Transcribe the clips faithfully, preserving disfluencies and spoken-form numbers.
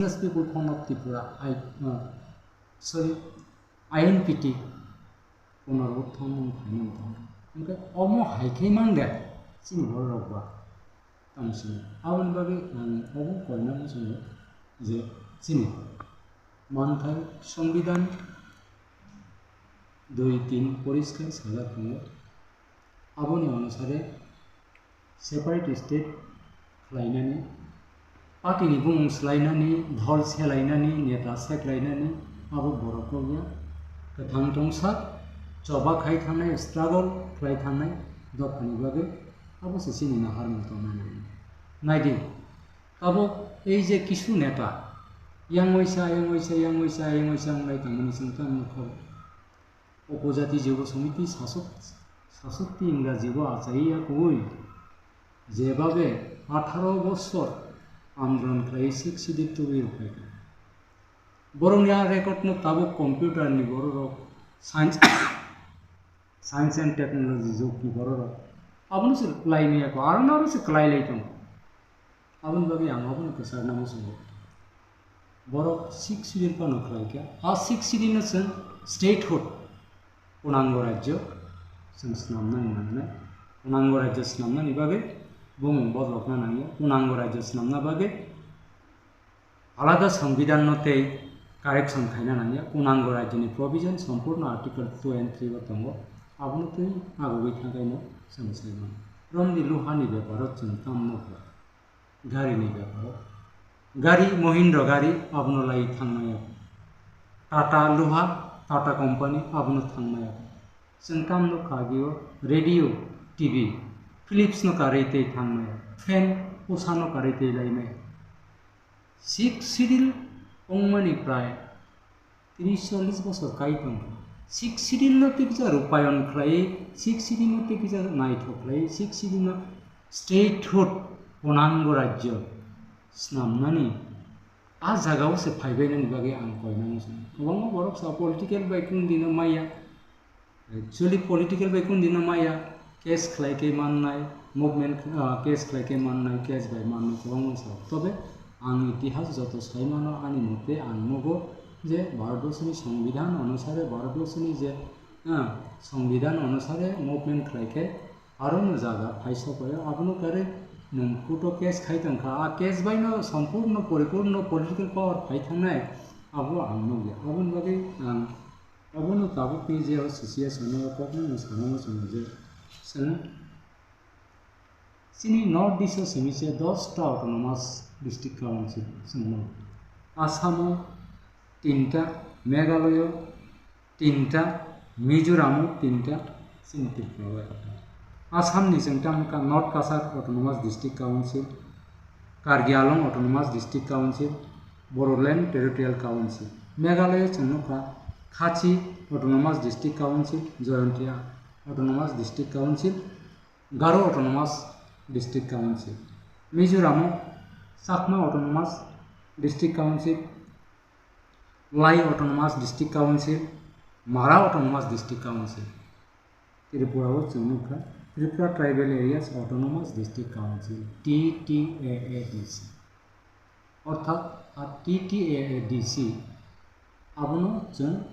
Indigenous People Fund of Tripura, I, uh, sorry, I N P T, Punarutthon wng phaimani tong. Hwnkhe omo hai khe mang de chini borok rok ba tamo sini. Aboni bagwi ang obo koina muchungo je chini manthai Songbidan dui tin poriskar sajak tongo. Aboni onusare separate state khlainani, party ni bumung swlainani, dhol selainani, neta seklainani abo borok rok ya. Kwthang tongsa choba khai thangnai, struggle khlai thangnai dophani bagwi abo se chini naharmung tongnai. Naidi, tabuk ei je kisu neta yang waisa, yang waisa, yang waisa, yang waisa wnglai tongmani chwng tamo kho. Upojati Jobo Samiti sasok, sasokti Ingrajibo achaiya koi, jebabe atharo bosor andolon khlai Sixth Schedule tubui rwkhaikha. Borokni a record no tabuk computer ni bororok science, science and technology jug ni bororok abono se khlai maya kho, aro no aro se khlai lai tongo. Aboni bagwi ang abono kwchar nangma chwngo. Borok Sixth Schedule phano khlai kha. A Sixth Schedule no chwng statehood, punango rajyo chwng swnamnani nangnai. Punango rajyo swnamnani bagwi bumung bodolokna nangya. Punango rajyo swnamna bagwi alada songbidan no tei correction khaina nangya. Punango rajyoni provision sompurno Article two and three o tongo. Abono twi agugwi thangkaino chwng sai mano. Romni luhani beparo chwng tamno khlai. Gari ni beparo. Gari, Mahindra gari, abono lai thangnai. Tata Luha, Tata Company, abono thangnai. Chwng tamno kagio radio, T V, Philips no karwi tei thangnai. Fan, Usha no karwi tei lainai. Sixth Schedule wngmani prai tris chollis bosor kai tong kha. Sixth Schedule no tei kisa rupayon khlai, Sixth Schedule no tei kisa naithok khlai, Sixth Schedule no statehood, punango rajyo swnamnani a jagao se phaibainani bagwi ang koinani chwng. Kwbangma borok sa political bai kung dino maya. Actually, political bai kundino maya, case khlai khe mannai, movement, ah, case khlai khe mannai, case bai mannai kwbangma sa. Tobe ang itihas joto sai mano, ani mote ang nugo je Bharatborsoni Songbidan onusare, Bharatborsoni je, ah, Songbidan onusare movement khlai khe arono jaga phai sokoyo, abono kare nwng court o case khai tong kha, a case bai no sompurno poripurno political power phai thangnai, abo ang nugya. Aboni bagwi ang Abono tabukni je o C C S ano kokno no sana muchungo je chwng chini North East o simi se dos ta autonomous district council chwngno. Assam o tinta, Meghalaya o tinta, Mizoram o tinta, chini Tripura o ekta. Assam ni chwng tamo kha North Cachar Autonomous District Council, Karbi Anglong Autonomous District Council, Bodoland Territorial Council. Meghalaya chwng nukha Khasi Autonomous District Council, Jaintia Autonomous District Council, Garo Autonomous District Council. Mizoram o Chakma Autonomous District Council, Lai Autonomous District Council, Mara Autonomous District Council. Tripura o chwng nukha Tripura Tribal Areas Autonomous District Council, T T A A D C. Orthat a T T A A D C abono chwng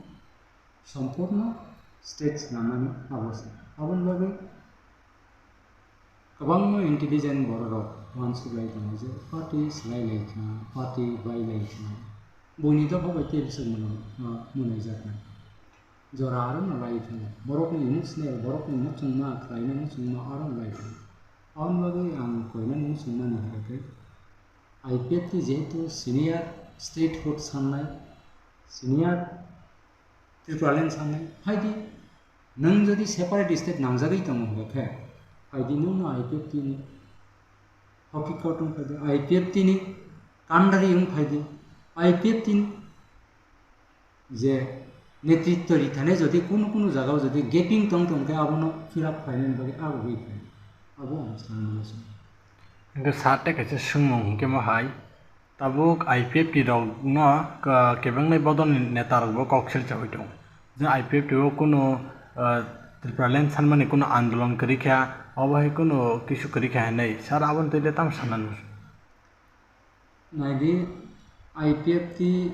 sompurno state swnamnani abo se. Aboni bagwi kwbangma intelligent bororok uansuk lai tongo je party swlai lai kha, party bai lai kha, buini dopha bai tei bwswk mwnwi, ah, mwnwi jaknai. Jora aro no lai tongo. Borokni mung swnai, borokni muchungma, khlaina muchungma aro no lai tongo. Aboni bagwi ang koinani muchungmani hwnkhe I P F T jehetu senior statehood sannai, senior Tripuraland sannai, phaidi nwng jodi separate state nangjagwi tongo hwnkhe, phaidi nwngno I P F T ni hoki kotung phaidi, I P F T ni kandari wng phaidi, I P F T ni je netritto rithane jodi kunu kunu jagao jodi gaping tong tong khe abono fill up khlainani bagwi agugwi phai. Abo ang sanmano se. Hwnkhe sir tei kaisa swngmung hwnkhe mo hai, tabuk I P F T rokno ka-, kebengnai bodolni neta rokbo kok silchawi tongo. Je I P F T o kunu, ah, Tripuraland sanmani kunu andolon kwrwi kha, obo hai kunu kisu kwrwi kha hinwi sir aboni twi le tamo sanani? Naidi, I P F T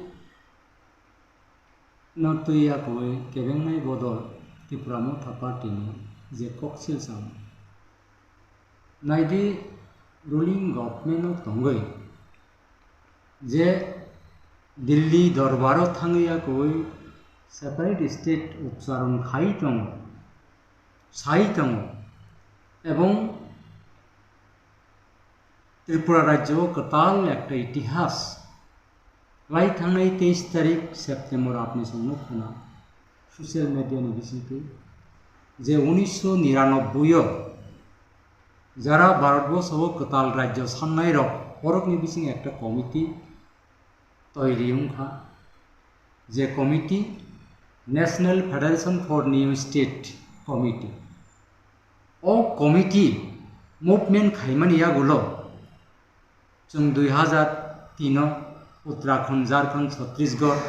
no twi yakowi kebengnai bodol Tipra Motha Party ni je koksil sam. Naidi ruling government o tongwi je Delhi dorbar o thangwi yakowi separate state ucharon khai tongo, sai tongo ebong Tripura rajyo o kwtal ekta itihas lai thangnai teis tarik September apni song nukho na social media ni bisingtwi je unisho niranobboi o jara Bharatborsho o kwtal rajyo sannai rok borokni bising ekta committee toiri wngkha, je committee National Federation for New State Committee. O committee movement khaimani yagulo chwng dui hazar tin o Uttarakhand, Jharkhand, Chhattisgarh,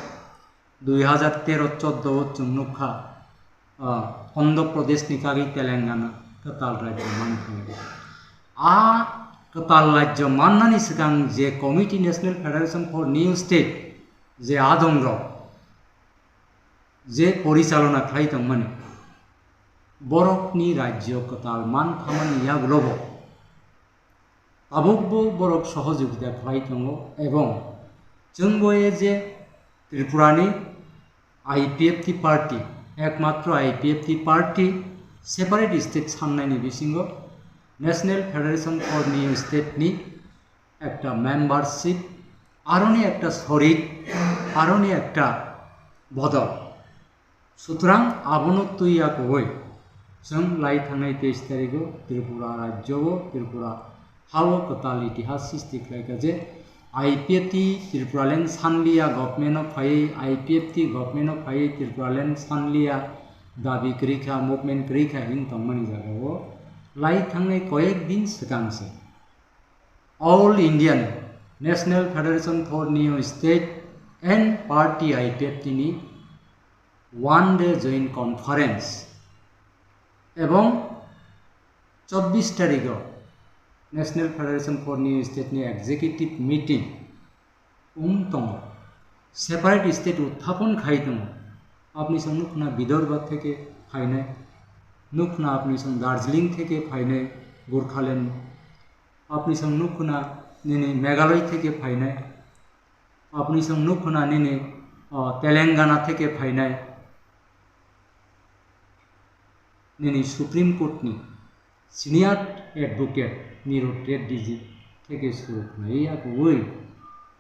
dui hazar tero chordo o chwng nukha, ah, Andhra Pradesh ni kagwi Telangana kwtal rajyo mankha. A kwtal rajyo mannani swkang je committee National Federation for New State je adongrok je porichalona khlai tongmani, borokni rajyo kwtal man phamani yagulobo tabukbo borok sohojogita khlai tongo ebong chwngbo e je Tripurani I P F T party, ekmatro I P F T party separate state sannaini bisingo National Federation for New State ni ekta membership, aroni ekta sorit, aroni ekta bodol. Sutrang abono twi yakowi chwng lai thangnai teis tarigo Tripura rajyo o, Tripura ha o kwtal itihas srishti khlaikha je I P F T Tripuraland sanliya government o phaiwi, I P F T government o phaiwi Tripuraland sanliya dabi kwrwikha, movement kwrwikha hwn tongmani jagao lai thangnai koyek din swkang se All Indian National Federation for New State and Party I P F T ni one day joint conference ebong chobbish tarigo National Federation for New State ni executive meeting wng tongo, separate state uthapon khai tongo. Apni song nukhna Vidarbha theke phainai, nukhna apni song Darjeeling theke phainai, Gorkhaland, apni song nukhna nini Meghalaya theke phainai, apni song nukhna nini, o, Telangana theke phainai, nini Supreme Court ni Senior Advocate Nirod Reddy ji theke suru khlaiwi yakowi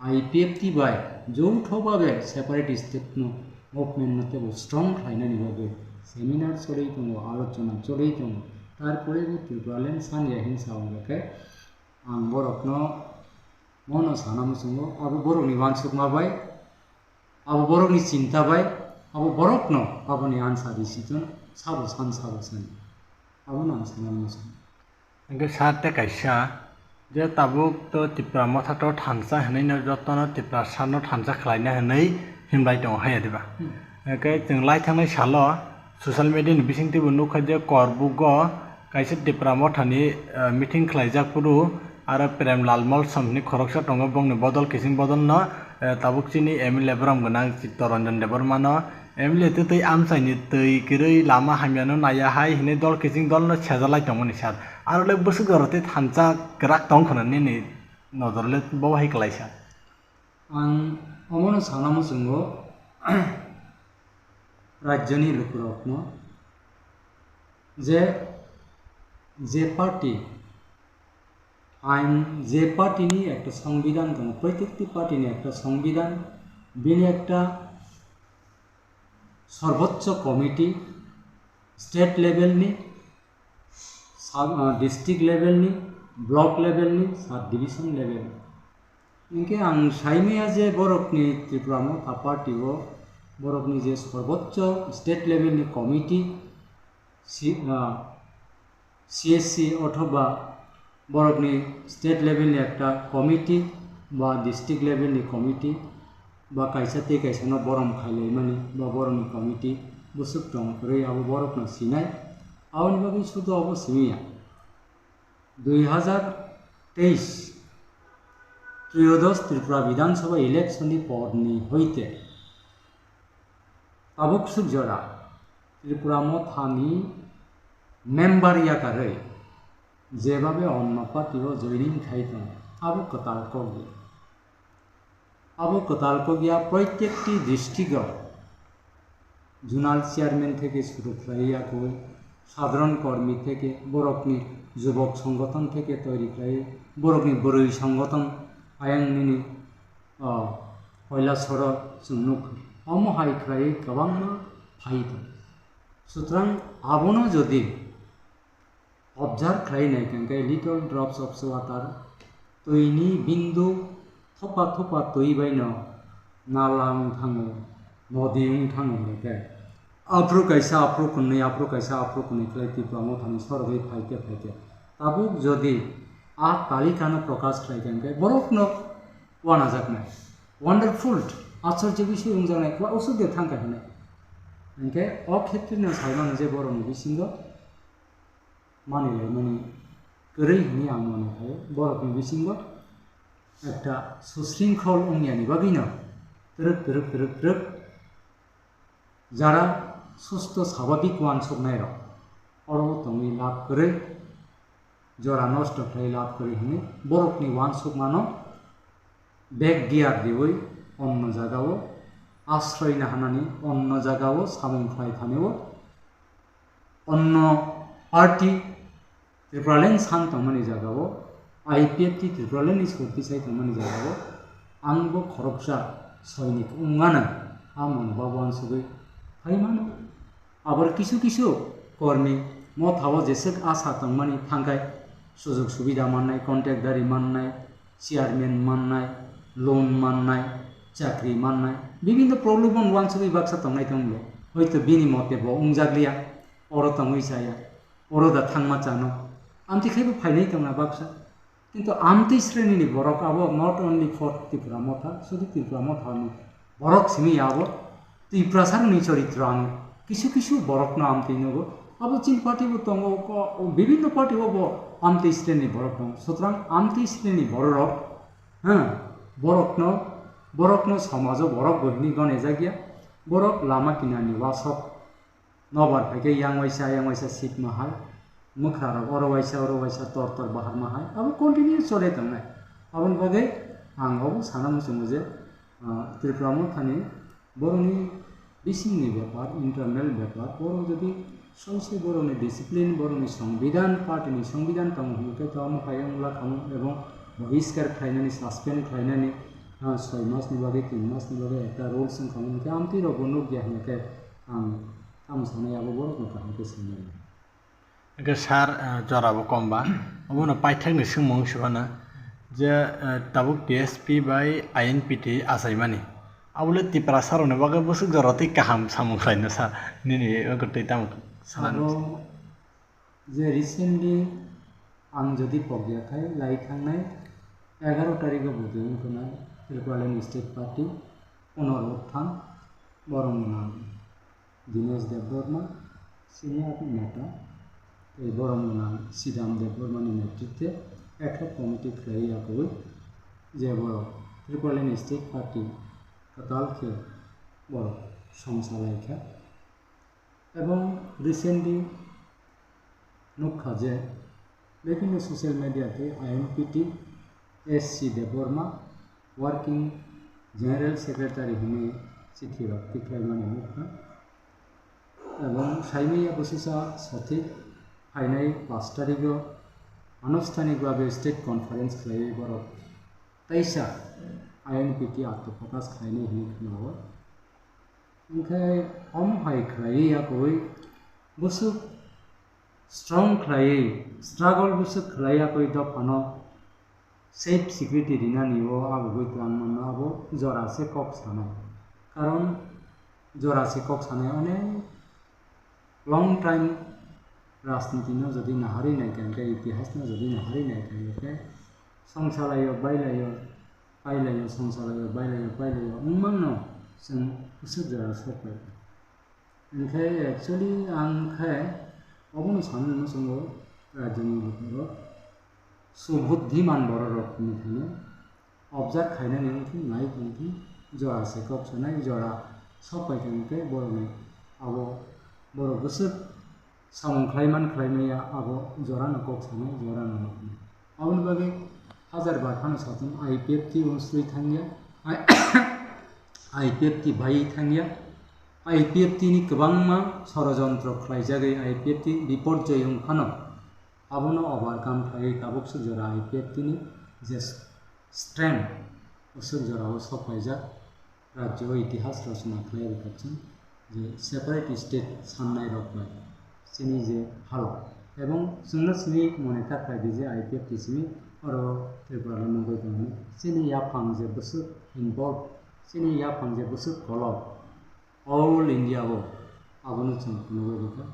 I P F T bai joutho babe separate state no movement no tebo strong khlainani bagwi seminar choli tongo, alochona choli tongo. Tarpore bo Tripuraland sanya hinsa wngkhe ang borokno mono sana muchungo, abo borokni uansukma bai, abo borokni chinta bai, abo borokno aboni ansa risi tono sabo san sabo sani. Abono ang sana muchungo. Hingke sir tei kaisa je tabuk to Tipra Motha to thansa hinui no jotono Tiprasa no thansa khlaina hinui himlai tongo haiya diba? Hmm. Hingke chwng lai thangnai salo social media ni bisingtwi bo nukha je Korbugo kaisa Tipra Motha ni, eh, meeting khlaijak phuru aro Premlal Molsom hinui khoroksa tongo, bongni bodol kiching bodol no, eh, tabuk chini M L A borom gwnang Chittaranjan Debbarma no M L A twi twi amchaini twi kwrwi lama hamyano naiya hai hinui dol kiching dolno sejalai tongmani sir. Aro le bwswk jora tei thansa kwrak tong khwna nini nojor le bo hai kwlaisa? Ang omono sana muchungo rajyoni lukurokno je, je party ain, je party ni ekta songbidan tongo, protekti party ni ekta songbidan, bini ekta Sorboccho Committee, state level ni, sub, ah, district level ni, block level ni, sub division level ni. Hingke ang saimaya je borokni Tripura Motha Party o borokni je Sorboccho state level ni committee, si, ah, C S C othoba borokni state level ni ekta committee ba district level ni committee ba kaisa tei kaisa no borom khailaimani ba borokni committee bwswk tong kwrwi abo borokno sinai. Aboni bagwi sudu abo simiya. Dui hazar teis Triyodosh Tripura Bidhan Sabha election ni por ni hoite tabuk suk jora Tripura Motha ni member yakarwi jebabe onno party o joining khai tongo, abo kwtal kok ya. Abo kwtal kok ya, proitekti district o zonal chairman theke suru khlai ya koi, sadharan kormi theke, borokni jubok songothon theke toiri khlai, borokni bwrwi songothon ayang nini, o, poila soro chwng nuk. Omo hai khlai kwbangma phai tongo. Sutrang abono jodi observe khlai nai khe, little drops of water, twi ni bindu thopa thopa twi bai no nala wng thango, nodi wng thango hwnkhe. Aphuru kaisa, aphuru kwnwi, aphuru kaisa, aphuru kwnwi khlai Tipra Mothani sorogwi phaikhe phaikhe. Tabuk jodi a talikano prokash khlai khe, hwnkhe borokno wanajaknai. Wonderful, achorjo bisoi wngjaknai, wa usuk de thangkha hinwi. Hwnkhe o khetrino saimano je borokni bisingo manilaimani kwrwi hinwi ang mano khaio. Borokni bisingo ekta susringkhol wngyani bagwino twrwk twrwk twrwk twrwk jara susto swabhabik uansuknairok oro tongwi lab kwrwi, jora nosto khlai lab kwrwi hinwi borokni uansukmano bek diar diwi onno jagao asroi nahanani, onno jagao samung khlai thanio, onno party Tipraland san tongmani jagao, I P F T Tipraland ni sorti sai tongmani jagao, angbo khoroksa soinik wngmano, a mano ba uansugwi phaimano. Abor kisu kisu kormi Mothao jeswk asa tongmani thangkhai, sujug subida mannai, contact dari mannai, chairman mannai, loan mannai, chakri mannai, bibinno problem uansugwi baksa tongnai tonglo. Hoito bini mote bo wngjakliya, oro tongwi chaya, oro da thangma chano. Amtwi khaibo phainai tongna baksa. Kintu amtwi sreni ni borok abo not only for Tipra Motha, sudu Tipra Motha ni borok simi abo Tiprasa ni choritro ang kisu kisu borok no amtwi nugo. Abo chini party bo tongo, ko-, bibinno party o bo amtwi sreni borok tongo. Sutrang amtwi sreni borok, ha, borok no, borok no somajo borok bo hini gone jagya. Borok lama kinani wasok nobar phaikhe yang waisa, yang waisa sitma hai, mwkhrarok oro waisa, oro waisa tor tor baharma hai, abo continue chole tongnai. Aboni bagwi ang obo sana muchungo je, ah, Tripura Mothani borokni bisingni bepar, internal bepar, borok jodi soise borokni discipline, borokni songbidhan, party ni songbidhan tongo hwnwi khe to omo hai wngla khamu ebong bohiskar khlainani, suspend khlainani, ah, soi masni bagwi, tin masni bagwi ekta rules wngkha hwnwi khe amtwi rokbo nukya hwnwi khe ang Tamo sanai abo borokno kaham khe swinai. Hwnkhe sir, eh, jora bo kom ba. Obono paithakni swngmung se phano je, eh, tabuk T S P bai I N P T achaimani. Abole Tiprasa rokni bagwi bwswk jora tei kaham samung khlaino sa nini eko tei tamo sana? Abo je recently ang jodi pokya khai lai thangnai egaro tarikgo bwtwi wngkha na Tipraland State Party Punorutthan borok mwnang. Dinesh Debbarma, senior neta, tei borok mwnang Sidam Debbarmani netritwe ad hoc committee khlaiwi yakowi je borok Tipraland State Party kwtal khe borok songsa lai kha. Ebong recently nukha je, bibhinno social media tei I N P T S C Debbarma, Working General Secretary hwnwi chithi rok tikhlaimani nukha. Ebong saimanya bwswsa sothik phainai pash tarigo anusthanik babe state conference khlaiwi borok teisa I N P T atmapakash khlainai hwnwi khwnao. Hwnkhe omo hai khlaiwi yakowi bwswk strong khlaiwi, struggle bwswk khlai yakowi dophano safe security rinani o abugwi twlang manno abo jora se kok sanai. Karon jora se kok sanai onek long time rajniti no jodi naharwi naikha hwnkhe, itihas no jodi naharwi naikha hwnkhe, songsa laio, bai laio, pai laio, songsa laio, bai laio, pai laio wngmano chwng bwswk jora sok pai kha. Hwnkhe actually ang khe obono sanwi muchungo rajyoni bukharo subudhiman bororok hinwi thangwi observe khainani wngkhe, nai tongkhe, jora se kok sanai, jora sok pai tongkhe borokni abo borok bwswk samung khlaiman khlaimaya abo jorano kok sanai, jorano nuknai. Aboni bagwi hajar bar phano satung I P F T uansugwi thangya, I P F T baiwi thangya. I P F T ni kwbangma sorojontro khlaijagwi I P F T biporjoy wng phano abono overcome khlaiwi tabuk swk jora I P F T ni je strength, o swk jorao sok paijak. Rajyo o itihas rochona khlai rwkha chwng je separate state sannai rok bai chini je halok, ebong chwngno simi mone ta khlai di je I P F T simi oro Tripura no nugwi tongmani chini yaphang je bwswk involve, chini yaphang je bwswk kolok, all India o abono chwng phunugwi rwkha.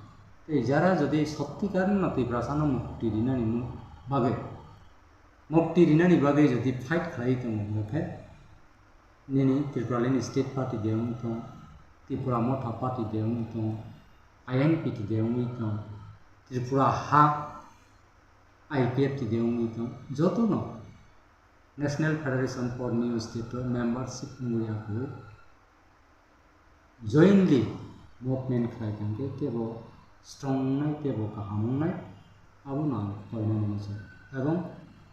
Tei jara jodi sottikar no Tiprasa no mukti rinani bagwi, mukti rinani bagwi jodi fight khlai tongo hwnkhe, nini Tripuralini state party de wng tong, Tripura Motha party de wng tong, I N P T de wngwi tong, Tripura ha I P F T de wngwi tong, jotono National Federation for New State o membership wngwi akwui jointly movement khlai tongkhe teibo strong wngnai, teibo kaham wngnai, abono ang koinani muchung. Ebong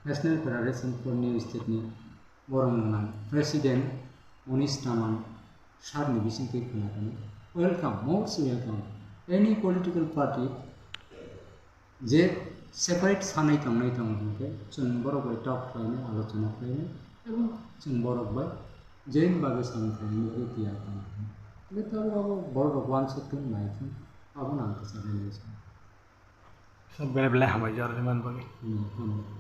National Federation for New State ni borong gwnang President Manish Daman sir ni bisingtwi khna khe, welcome, most welcome. Any political party je separate sanai tongnai tongo hwnkhe, chwng borok bai talk khlainai, alochona khlainai, ebong chwng borok bai join bagwi samung khlainani bagwi tiyar tongo. Hwnkhe tabuk abo borok rok uansuk thung, nai thung, abono ang kwcharo nai sanai. So, belai belai hambai jora rwmani bagwi. Hmm, hambai.